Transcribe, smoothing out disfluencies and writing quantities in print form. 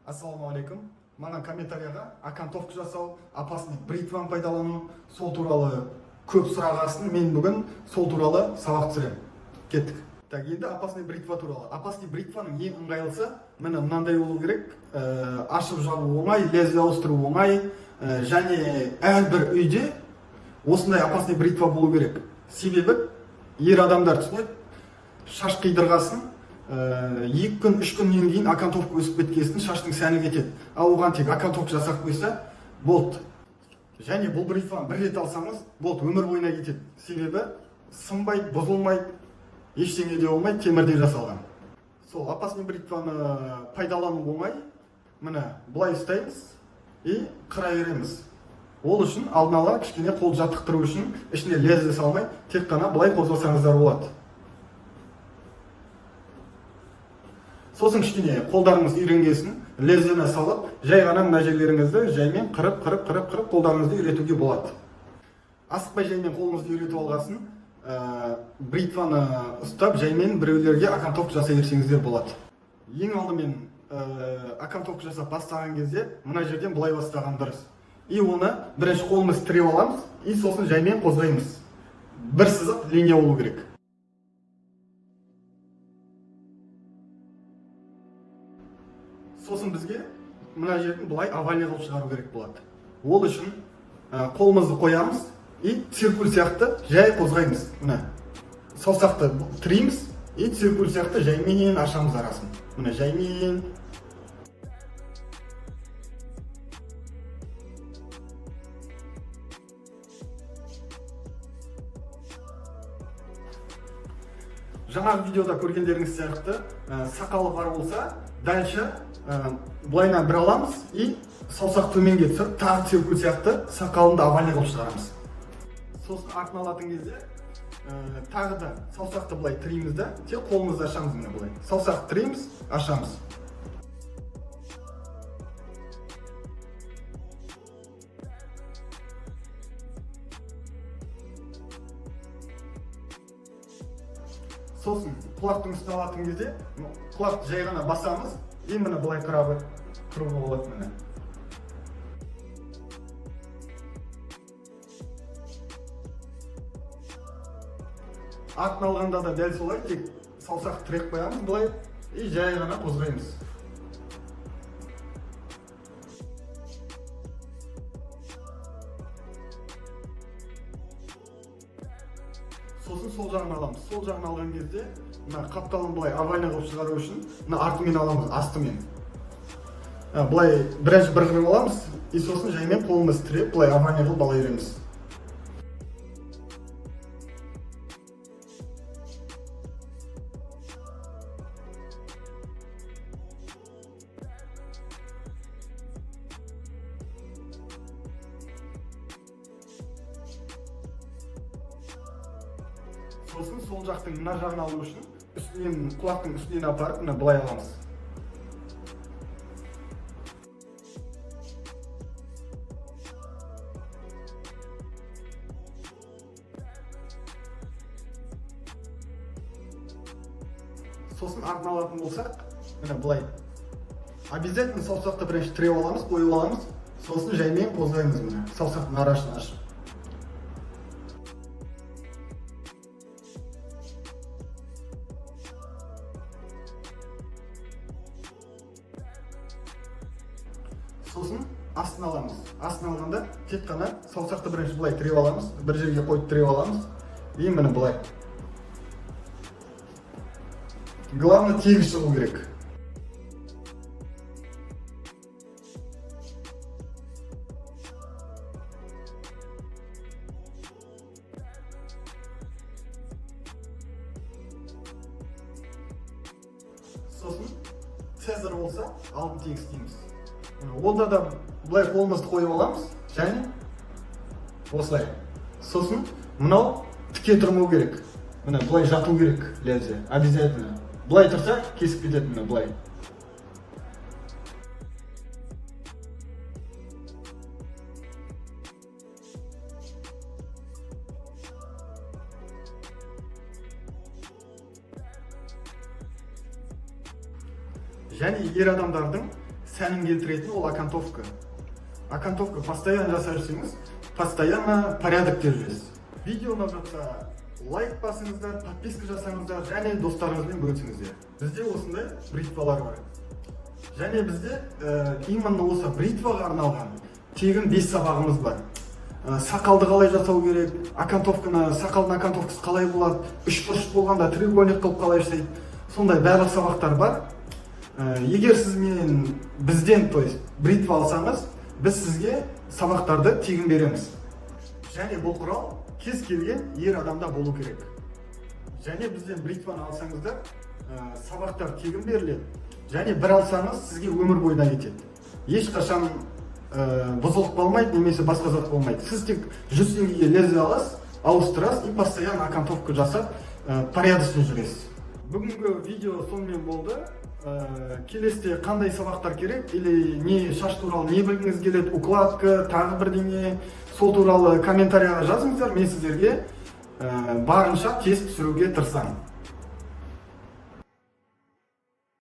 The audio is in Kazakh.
Ассалаумағалейкум. Маған комментарияға окантовка жасау, опасный бритваны пайдалану, сол туралы көп сұрақ астын. Мен бүгін сол туралы сабақ түсіремін. Кеттік. Так, енді опасный бритва туралы. Опасный бритваның ең ыңғайлысы міне мынандай болу керек. Ашып жабу оңай, лезвие ауыстыру оңай, және әрбір үйде осындай опасный бритва болу керек. Себебі ер адамдар түсінеді, шаш қидырғасын, 2 күн, 3 күннен кейін окантовка өсіп кеткесін шаштың сәні кетеді. Ал оған тек окантовка жасап қойса болды. Және бұл бритваны бір рет алсаңыз болды, өмір бойына кетеді. Себебі сынбайды, бұзылмайды, ештеңе де болмайды, темірден жасалған. Сол опасный бритваны пайдалану оңай. Міне, былай ұстаймыз и қыра береміз. Ол үшін алдын ала кішкене қол жаттықтыру үшін ішіне лезвие салмай, тек қана былай қозғасаңыздар болады. Сосын кішкене қолдарыңыз үйренгесін лезвиені салып, жай ғана мына жерлеріңізді жаймен қырып, қырып, қырып, қырып қолдарыңызды үйретуге болады. Асықпай жаймен қолыңызды үйретіп алғасын, бритваны ұстап жаймен біреулерге окантовка жасай берсеңіздер болады. Ең алдымен окантовка жасап бастаған кезде мына жерден былай бастаған дұрыс. И оны бірінші қолымыз тіреп аламыз, и сосын жаймен қозғаймыз. Бір сызық линия болу керек. Сосын бізге мына жерін былай овальный қылып шығару керек болады. Ол үшін қолымызды қоямыз и циркуль сияқты жай қозғаймыз. Міне, саусақты тірейтеміз и циркуль сияқты жаймен ашамыз арасын. Міне, жаймен. Жаңағы видеода көргендеріңіз сияқты, сақалы бар болса, дальше былайынан бір аламыз и саусақ төменге түсіріп, тағы циркуль сияқты сақалын да овальный қылып шығарамыз. Сосын артын алатын кезде тағы да саусақты былай тірейтеміз да, тек қолымызды ашамыз. Міне, былай саусақты тірейтеміз, ашамыз. Сосын құлақтың үстіне алатын кезде құлақты жай ғана басамыз и міне, былай қыруға болады, міне. Артын алғанда да дәл солай, тек саусақты тіреп қоямыз былай и жай ғана қозғаймыз. Сосын сол жағын аламыз. Сол жағын алған кезде мына қапталын былай овальный қылып шығару үшін мына артымен аламыз, астымен. Былай бірінші бір қырып аламыз и сосын жаймен қолымызды тіреп, былай овальный қылып ала береміз. Сосын сол жақтың мына жағын алу үшін үстінен, құлақтың үстінен апарып, мына былай аламыз. Сосын артын алатын болсақ, міне, былай обязательно саусақты бірінші тіреп аламыз, қойып аламыз, сосын жаймен қозғаймыз, міне, саусақтың арасын ашып. Сосын астын аламыз. Астын алғанда тек қана саусақты бірінші былай тіреп аламыз, бір жерге қойып тіреп аламыз и міне, былай. Главное, тегіс шығу керек. Сосын цезарь болса, алдын тегістейміз. Онда да былай қолымызды қойып аламыз және осылай. Сосын мынау тіке тұрмау керек, міне, былай жату керек лезвие обязательно. Былай тұрса, кесіп кетеді, міне, былай. Және ер адамдардың сәнін келтіретін ол окантовка. Окантовка постоянно жасап жүрсеңіз, постоянно порядокте жүресіз. Видео ұнап жатса, лайк басыңыздар, подписка жасаңыздар және достарыңызбен бөлісіңіздер. Бізде осындай бритвалар бар және бізде именно осы бритваға арналған тегін 5 сабағымыз бар. Сақалды қалай жасау керек, окантовканы, сақалдың окантовкасы қалай болады, үшбұрыш болғанда треугольник қылып қалай жасайды, сондай барлық сабақтар бар. Егер сіз мен бізден, то есть бритва алсаңыз, біз сізге сабақтарды тегін береміз. Және бұл құрал кез келген ер адамда болу керек. Және бізден бритваны алсаңыздар, сабақтар тегін беріледі және бір алсаңыз, сізге өмір бойына кетеді, ешқашан бұзылып қалмайды немесе басқа зат болмайды. Сіз тек 100 теңгеге лезвие аласыз, ауыстырасыз и постоянно окантовка жасап, порядочно жүресіз. Бүгінгі видео сонымен болды. Келесіде қандай сабақтар керек или не, шаш туралы не білгіңіз келеді, укладка, тағы бірдеңе, сол туралы комментарияға жазыңыздар. Мен сіздерге барынша тез түсіруге тырысамын.